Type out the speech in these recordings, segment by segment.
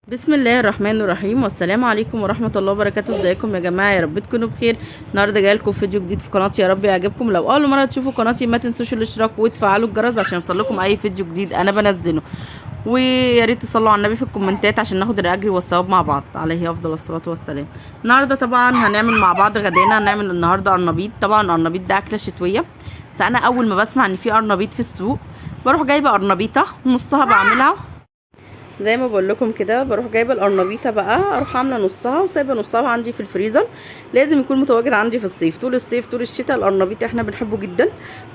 بسم الله الرحمن الرحيم، والسلام عليكم ورحمة الله وبركاته. ازيكم يا جماعه؟ يا رب تكونوا بخير. النهارده جاي لكم فيديو جديد في قناتي، يا رب يعجبكم. لو اول مرة تشوفوا قناتي ما تنسوش الاشتراك وتفعلوا الجرس عشان يوصل لكم اي فيديو جديد انا بنزله، ويا ريت تصلوا على النبي في الكومنتات عشان ناخد الاجر والثواب مع بعض، عليه افضل الصلاة والسلام. النهارده طبعا هنعمل مع بعض غدانا، هنعمل النهارده قرنبيط. طبعا القرنبيط ده اكله شتوية، بس انا اول ما بسمع ان في قرنبيط في السوق بروح جايبه قرنبيطه نصها بعملها زي ما بقول لكم كده. بروح جايبه القرنبيطه بقى، اروح عامله نصها وسايبه نصها عندي في الفريزر. لازم يكون متواجد عندي في الصيف، طول الصيف طول الشتاء القرنبيط احنا بنحبه جدا.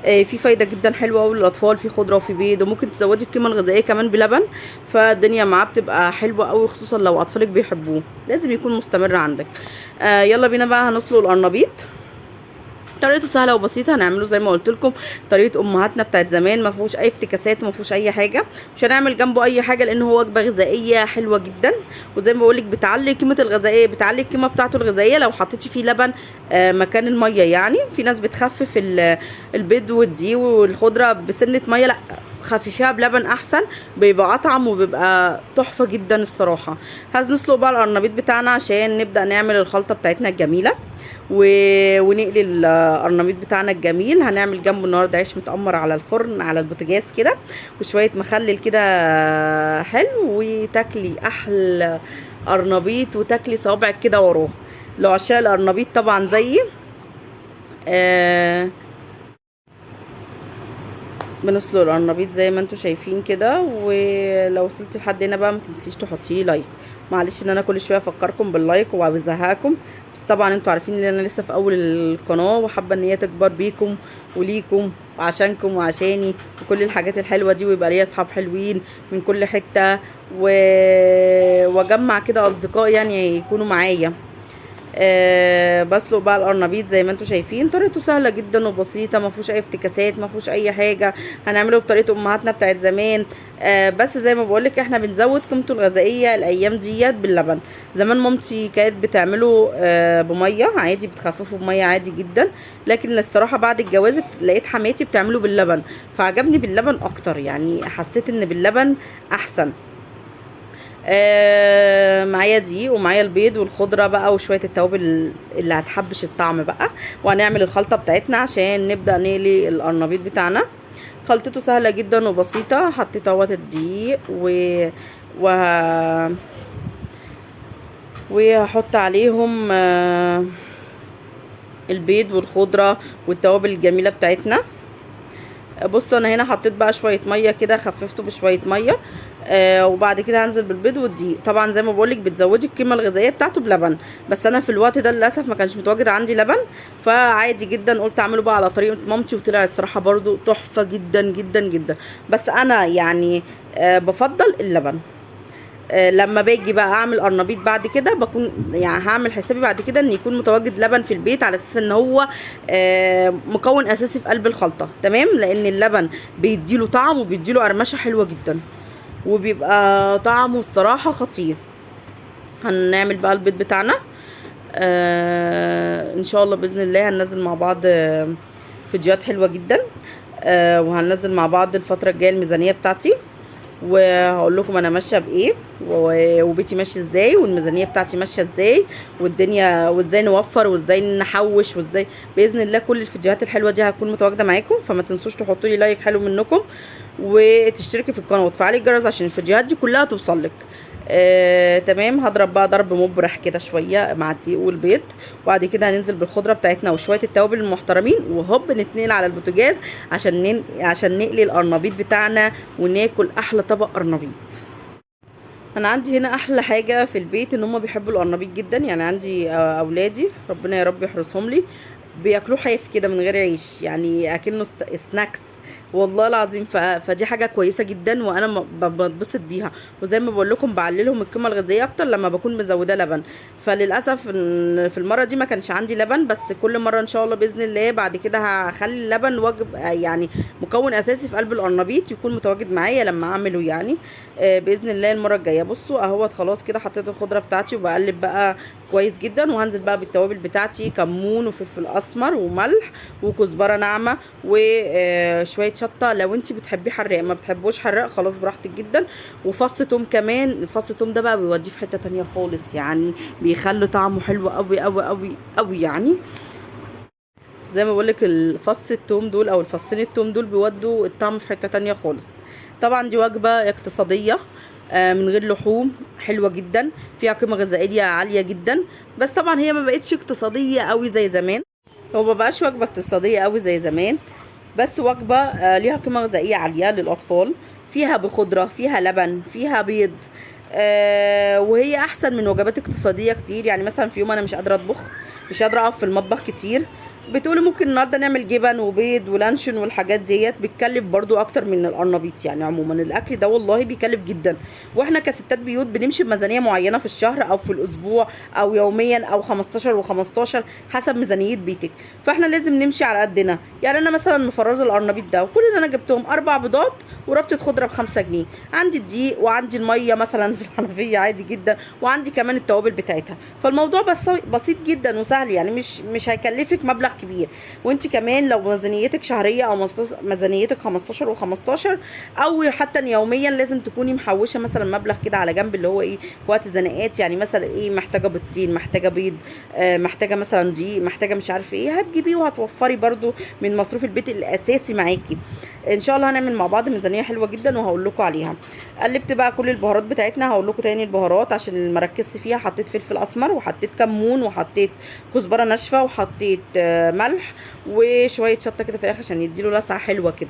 في فايده جدا حلوة قوي للاطفال، في خضرة وفي بيض، وممكن تزودي القيمة الغذائية كمان بلبن، فالدنيا معاه بتبقى حلوة قوي، خصوصا لو اطفالك بيحبوه. لازم يكون مستمر عندك. يلا بينا بقى هنسلق القرنبيط. طريقته سهلة وبسيطة، هنعمله زي ما قلت لكم طريقه امهاتنا بتاعت زمان، ما فيهوش اي افتكاسات وما فيهوش اي حاجة، مش هنعمل جنبه اي حاجة لان هو وجبة غذائية حلوة جدا. وزي ما بقول لك بتعلي قيمة الغذائية، بتعلي القيمة بتاعته الغذائية لو حطيتي فيه لبن مكان المية. يعني في ناس بتخفف البيض والدقيق والخضره بسنة مية، لا خففيها بلبن احسن، بيبقى اطعم وبيبقى تحفة جدا الصراحة. هنسلق بقى القرنبيط بتاعنا عشان نبدا نعمل الخلطة بتاعتنا الجميلة ونقلي القرنبيط بتاعنا الجميل. هنعمل جنبه النهارده عيش متقمر على الفرن على البوتاجاز كده، وشوية مخلل كده حلو، وتاكلي احلى قرنبيط وتاكلي صوابعك كده وراه. لو عشاق القرنبيط طبعا زيي. بنسلق القرنبيط زي ما انتم شايفين كده. ولو وصلتي لحد هنا بقى ما تنسيش تحطيه like. معلش ان انا كل شوية افكركم بال like وبزهقكم، بس طبعا انتوا عارفين ان انا لسه في اول القناة وحابة ان هي تكبر بيكم وليكم وعشانكم وعشاني وكل الحاجات الحلوة دي، ويبقى ليا اصحاب حلوين من كل حتة واجمع كده اصدقاء يعني يكونوا معايا. بسلق بقى القرنبيط زي ما انتم شايفين، طريقته سهلة جدا وبسيطة، ما فيهوش اي افتكاسات، ما فيهوش اي حاجة. هنعمله بطريقة امهاتنا بتاعت زمان. بس زي ما بقولك احنا بنزود قيمته الغذائية الايام ديت باللبن. زمان مامتي كانت بتعمله بميه عادي، بتخففه بميه عادي جدا، لكن الصراحة بعد الجواز لقيت حماتي بتعمله باللبن، فعجبني باللبن اكتر، يعني حسيت ان باللبن احسن. معايا دقيق ومعايا البيض والخضره بقى وشوية التوابل اللي هتحبش الطعم بقى، وهنعمل الخلطة بتاعتنا عشان نبدا نقلي القرنبيط بتاعنا. خلطته سهلة جدا وبسيطة. حطيت اهوت الدقيق و وهحط عليهم البيض والخضره والتوابل الجميلة بتاعتنا. بصوا انا هنا حطيت بقى شوية مية كده، خففته بشوية مية. وبعد كده هنزل بالبيض والدقيق. طبعا زي ما بقولك بتزودي القيمة الغذائية بتاعته بلبن، بس انا في الوقت ده للاسف ما كانش متواجد عندي لبن، فعادي جدا قلت اعمله بقى على طريقه مامتي، وطلع الصراحة برضو تحفة جدا جدا جدا. بس انا يعني بفضل اللبن. لما باجي بقى اعمل قرنبيط بعد كده بكون يعني هعمل حسابي بعد كده ان يكون متواجد لبن في البيت، على اساس ان هو مكون اساسي في قلب الخلطة، تمام؟ لان اللبن بيديله طعم وبيديله قرمشه حلوة جدا، وبيبقى طعمه الصراحة خطير. هنعمل بقى البيض بتاعنا. ان شاء الله باذن الله هننزل مع بعض فيديوهات حلوة جدا، وهننزل مع بعض الفترة الجاية الميزانية بتاعتي، وهقول لكم انا ماشية بايه وبيتي ماشي ازاي، والميزانيه بتاعتي ماشية ازاي، والدنيا، وازاي نوفر وازاي نحوش وازاي. باذن الله كل الفيديوهات الحلوة دي هتكون متواجدة معاكم، فما تنسوش تحطوا لي like حلو منكم، وتشتركي في القناة وتفعلي الجرس عشان الفيديوهات دي كلها توصل لك. تمام. هضرب بقى ضرب مبرح كده شوية مع الدقيق والبيض، وبعد كده هننزل بالخضره بتاعتنا وشوية التوابل المحترمين، وهوب نتنقل على البوتاجاز عشان نقلي القرنبيط بتاعنا وناكل احلى طبق قرنبيط. انا عندي هنا احلى حاجة في البيت ان هم بيحبوا القرنبيط جدا، يعني عندي اولادي ربنا يا رب يحرسهم لي بياكلوه حاف كده من غير عيش، يعني اكنه سناكس والله العظيم. فدي حاجة كويسة جدا وانا بتبسط بيها. وزي ما بقول لكم بعللهم القيمة الغذائية اكتر لما بكون مزوده لبن. فللاسف في المرة دي ما كانش عندي لبن، بس كل مرة ان شاء الله باذن الله بعد كده هخلي اللبن وجب، يعني مكون اساسي في قلب القرنبيط يكون متواجد معايا لما اعمله، يعني باذن الله المرة الجاية. بصوا اهوت خلاص كده حطيت الخضرة بتاعتي، وبقلب بقى كويس جدا. وهنزل بقى بالتوابل بتاعتي، كمون وفلفل اسمر وملح وكزبره ناعمة وشوية شطه لو انت بتحبيه حراق، ما بتحبوش حراق خلاص براحتك جدا. وفص توم كمان، فص توم ده بقى بيوديه في حتة تانية خالص، يعني بيخلي طعمه حلو قوي قوي قوي قوي. يعني زي ما بقولك الفص التوم دول او الفصين التوم دول بيودوا الطعم في حتة تانية خالص. طبعا دي وجبة اقتصادية من غير لحوم، حلوة جدا، فيها قيمة غذائية عالية جدا. بس طبعا هي ما بقتش اقتصادية قوي زي زمان، هو ما بقاش وجبة اقتصادية قوي زي زمان، بس وجبة ليها قيمة غذائية عالية للأطفال، فيها بخضرة، فيها لبن، فيها بيض، وهي أحسن من وجبات اقتصادية كتير. يعني مثلا في يوم أنا مش قادرة أطبخ، مش قادرة أقف في المطبخ كتير، بتقولي ممكن النهارده نعمل جبن وبيض ولانشون والحاجات ديت، بتكلف برضو اكتر من القرنبيط. يعني عموما الاكل ده والله بيكلف جدا، واحنا كستات بيوت بنمشي بميزانيه معينة في الشهر او في الاسبوع او يوميا او 15 و15 حسب ميزانية بيتك، فاحنا لازم نمشي على قدنا. يعني انا مثلا مفرزه القرنبيط ده وكل اللي انا جبتهم 4 بيضات وربطه خضرة ب5 جنيه، عندي الدقيق وعندي المية مثلا في الحنفية عادي جدا، وعندي كمان التوابل بتاعتها. فالموضوع بس بسيط جدا وسهل، يعني مش هيكلفك مبلغ كبير. وانت كمان لو ميزانيتك شهرية او ميزانيتك 15 و15 او حتى يوميا، لازم تكوني محوشه مثلا مبلغ كده على جنب، اللي هو ايه وقت زنقات، يعني مثلا ايه محتاجه بيضتين، محتاجه بيض، محتاجه مثلا دقيق، محتاجه مش عارفه ايه، هتجيبيه وهتوفري برده من مصروف البيت الاساسي معاكي. ان شاء الله هنعمل مع بعض ميزانية حلوة جدا وهقول لكم عليها. قلبت بقى كل البهارات بتاعتنا، هقول لكم تاني البهارات عشان ما ركزت فيها. حطيت فلفل اسمر وحطيت كمون وحطيت كزبره ناشفة وحطيت ملح وشوية شطه كده في الاخر عشان يديله لسعه حلوة كده.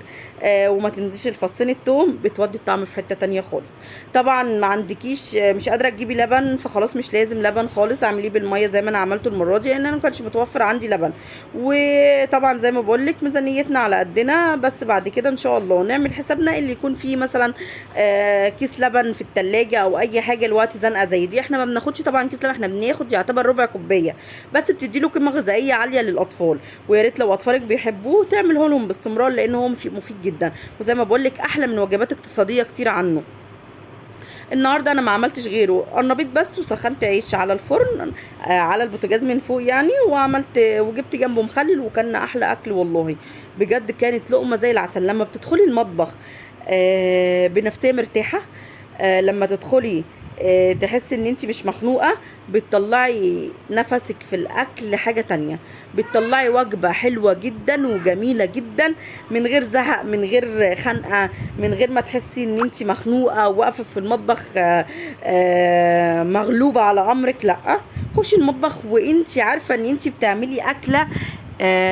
وما تنسيش الفصين التوم، بتودي الطعم في حتة تانية خالص. طبعا ما عندكيش، مش قادرة تجيبي لبن، فخلاص مش لازم لبن خالص، اعمليه بالمية زي ما انا عملته المرة دي لان انا ما كانش متوفر عندي لبن. وطبعا زي ما بقول لك ميزانيتنا على قدنا، بس بعد كده ان شاء الله نعمل حسابنا اللي يكون فيه مثلا كيس لبن في التلاجة او اي حاجة لوقت زنقه زي دي. احنا ما بناخدش طبعا كيس لبن، احنا بناخد يعتبر ربع كوباية بس، بتدي له قيمة غذائية عالية للاطفال. ويا ريت لو اطفالك بيحبوه تعمله لهم باستمرار لان هو مفيد جدا، وزي ما بقول لك احلى من وجبات اقتصادية كتير عنه. النهارده انا ما عملتش غيره قرنبيط بس، وسخنت عيش على الفرن على البوتاجاز من فوق يعني، وعملت وجبت جنبه مخلل، وكان احلى اكل والله بجد. كانت لقمة زي العسل. لما بتدخلي المطبخ بنفسية مرتاحة، لما تدخلي تحسي ان انت مش مخنوقه، بتطلعي نفسك في الاكل حاجة تانية، بتطلعي وجبة حلوة جدا وجميلة جدا من غير زهق، من غير خنقه، من غير ما تحسي ان انت مخنوقه وواقفه في المطبخ مغلوبه على امرك. لا، خشي المطبخ وانت عارفه ان انت بتعملي اكله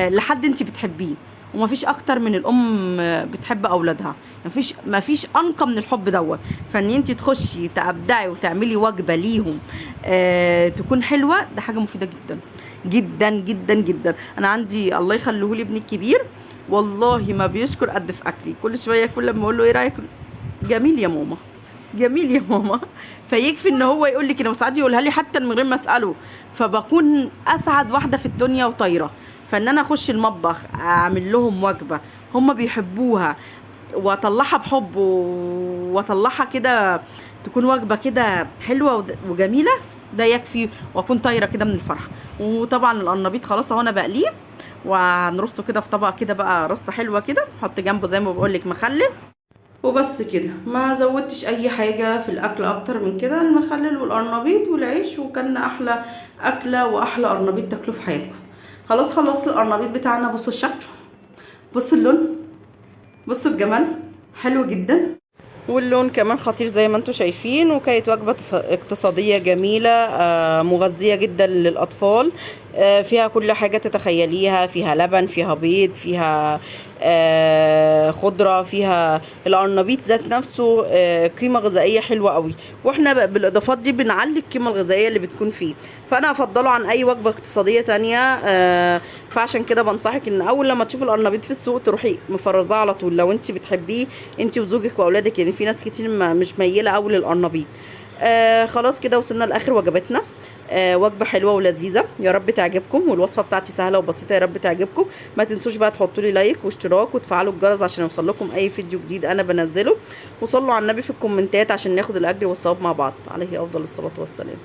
لحد انت بتحبيه، ومفيش اكتر من الام بتحب اولادها، مفيش انقى من الحب دوت. فان انت تخشي تبدعي وتعملي وجبة ليهم تكون حلوة، ده حاجة مفيدة جدا جدا جدا جدا. انا عندي الله يخليه لي ابني الكبير، والله ما بيشكر قد في اكلي، كل شوية كل ما اقول له ايه رايك، جميل يا ماما، جميل يا ماما. فيكفي ان هو يقول لي كده، وساعات يقولها لي حتى من غير ما اساله، فبكون اسعد واحدة في الدنيا وطايره. فان انا اخش المطبخ اعمل لهم وجبة هم بيحبوها واطلعها بحب واطلعها كده تكون وجبة كده حلوة وجميلة، ده يكفي واكون طايره كده من الفرحة. وطبعا القرنبيط خلاص اهو انا بقليه، وهنرصه كده في طبق كده بقى رصه حلوة كده، نحط جنبه زي ما بقول لك مخلل وبس كده. ما زودتش اي حاجة في الاكل اكتر من كده، المخلل والقرنبيط والعيش، وكلنا احلى اكله واحلى قرنبيط تاكلوه في حياتكم. خلاص خلصت القرنبيط بتاعنا، بصوا الشكل، بصوا اللون، بصوا الجمال، حلو جدا، واللون كمان خطير زي ما انتم شايفين. وكانت وجبة اقتصادية جميلة، مغذية جدا للأطفال، فيها كل حاجة تتخيليها، فيها لبن، فيها بيض، فيها خضرة، فيها القرنبيط ذات نفسه، قيمة غذائية حلوة قوي. واحنا بالإضافات دي بنعلي القيمة الغذائية اللي بتكون فيه، فأنا أفضله عن أي وجبة اقتصادية تانية. فعشان كده بنصحك إن أول لما تشوفي القرنبيط في السوق تروحي مفرزاه على طول لو انت بتحبيه انت وزوجك وأولادك، يعني في ناس كتير مش ميلة قوي للقرنبيط. خلاص كده وصلنا لآخر وجباتنا، وجبة حلوة ولذيذة، يا رب تعجبكم. والوصفة بتاعتي سهلة وبسيطة، يا رب تعجبكم. ما تنسوش بقى تحطوا لي like واشتراك وتفعلوا الجرس عشان يوصل لكم اي فيديو جديد انا بنزله. وصلوا على النبي في الكومنتات عشان ناخد الاجر والثواب مع بعض، عليه افضل الصلاة والسلام.